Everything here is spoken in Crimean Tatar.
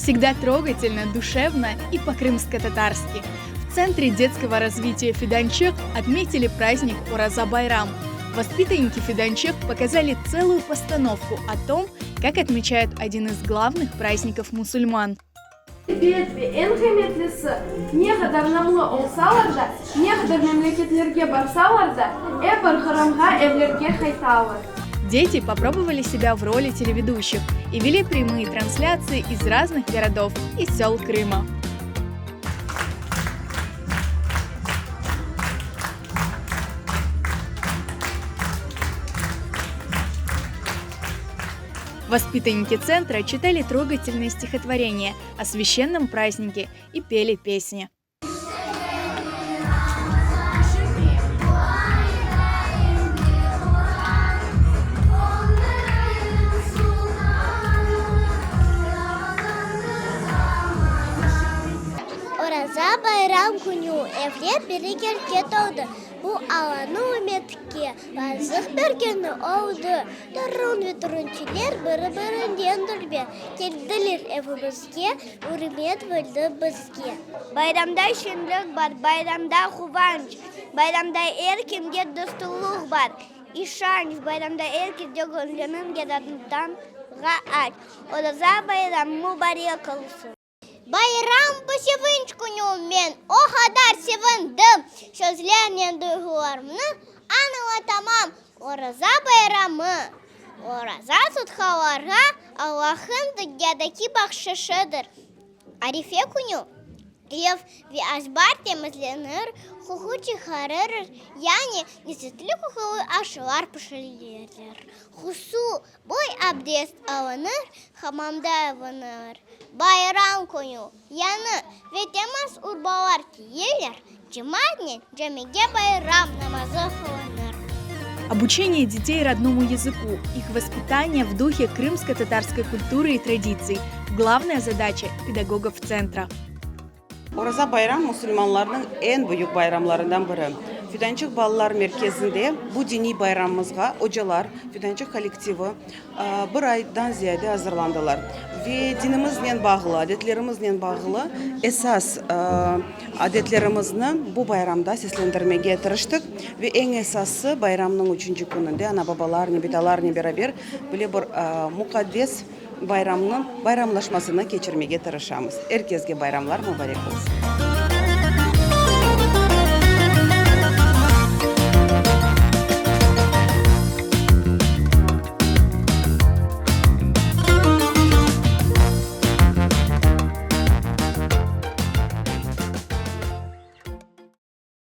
Всегда трогательно, душевно и по-крымско-татарски. В Центре детского развития «Фиданчык» отметили праздник Ураза-Байрам. Воспитанники «Фиданчык» показали целую постановку о том, как отмечают один из главных праздников мусульман. Elbet ve eñ qıymetlisi, ne qadar namlı olsalar da, ne qadar memleketlerge barsalar da, ep bir Qırımğa, evlerge qaytalar. Дети попробовали себя в роли телеведущих и вели прямые трансляции из разных городов и сел Крыма. Воспитанники центра читали трогательные стихотворения о священном празднике и пели песни. Oraza bayram künü evler bereketke toldı, Bu Allanıñ ümmetke razıq bergeni oldı. Torun ve torunçılar biri-birinden dülber keldiler evimizge, ürmet boldı bizge. Bayramda şeñlik bar, bayramda quvanç, bayramda er kimge dostluq bar, işanç, bayramda er kesge göñlüniñ Yaratanğa aç. Oraza bayram mubarek olsun! Bayram bu sevinç künü, men o qadar sevindim, sözlernen duyğularımnı añlatamam. Oraza bayramı, oraza tutqanlarğa Allah'ın dünyadaki bahşışıdır. Arife künü ev ve azbar temizlenir, qoqu çıqarırır, yani lezzetli qoqulı aşlar pişirilir. Ğusul, Boy abdest alınır, hamamda yuvunır. Bayram künü yañı ve temiz urbalar kiyilir, cemaatnen camige bayram namazı qılınır. Обучение детей родному языку, их воспитание в духе крымско-татарской культуры и традиций – главная задача педагогов центра. Oraza bayram musulmanlarnıñ eñ büyük bayramlarından biri. Fidançıq balalar merkezinde bu diniy bayramımızğa ocalar, Fidançıq kollektivi bir aydan ziyade azırlandılar ve dinimiznen bağlı, adetlerimiznen bağlı esas adetlerimizni bu bayramda seslendirmege tırıştıq. Ve eñ esası, bayramnıñ üçünci kününde ana-babalarnen, bitalarnen beraber böyle bir muqaddes Bayramnıñ bayramlaşmasını keçirmege tırışamız. Er kesge bayramlar mubarek olsun!